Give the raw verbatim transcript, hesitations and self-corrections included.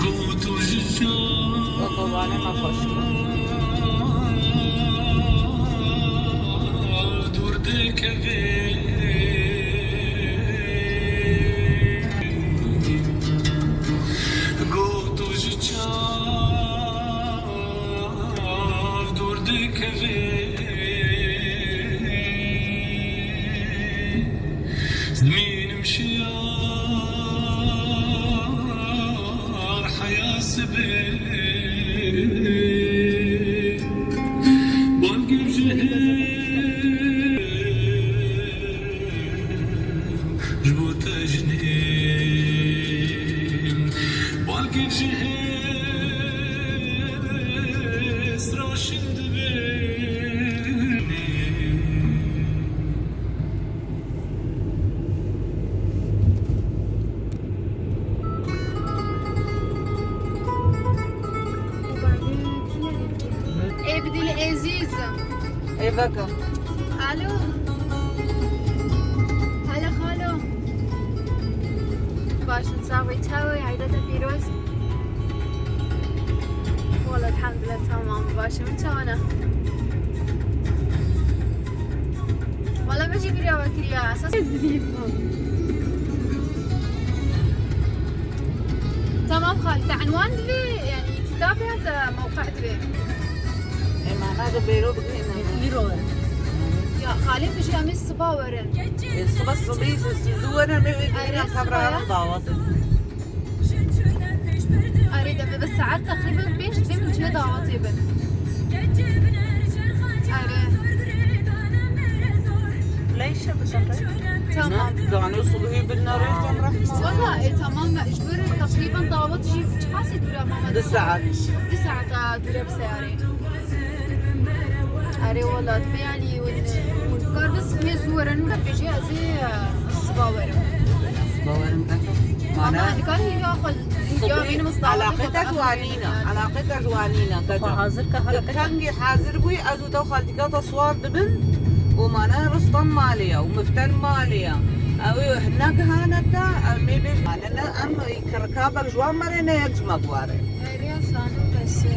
Got û ji çav Baba, bana xweş bû. Dûr dikeve. Got û ji çav dûr dikeve. Dimînim şiyar heya sibê. Bangê ji hêl ji bo te jinê. Bangê ji hêl roşin dibê. Ê bi dilê ezîzim. Ê veke. Alo. Hele xalo. Baş in, sağ ol, çawa, eydê te pîroz. Wala elhamdülillah, tamam, baş in, çawa ne? Wala me jî biriya we kiriya, esas ez dibînim. Tamam xal, te enwan divê, yani kitab ya te mewqe divê. Ê, mana do bêro bigihîne. Îro werin. Ya xalê bijî em ê siba werin. Ê, siba sibî, zû werin, em ê wê Erê, bigihîne siba qebra ya. Herin dawet. Erê, de bi saet teqrîben pênc divê min cihê dawetê bin. Erê. Leyşe bikeve. Tamam. Na, danê subhî bin nerê cem rehma. Valla, e, tamam, me ji ber teqrîben dawet jî çiqasî dûr e, mama? Du saet. Du saet e, dûr e bi seyarê. Erê wala, divê yanî hûn, hûn kar bes hê zû werin, min pêjê ez ê, e, siba werim. Siba werim, e. Ama mana nikar hîviya xwe, hîviya Subhî, bînim îstana alaqê te ji wan nîne, alaqê te ji wan nîne, kete. Xwe hazir ke, tu hareket ke. Kengî hazir bûyî, ez û te û xaltîka te siwar dibin û mana ristan malê ye û miften malê ye. Ew ê hinne gihane te, em ê bê, mana ne, em ê kirika ber ji wan merê ne yek ji me biware. Erê, zanim bes e.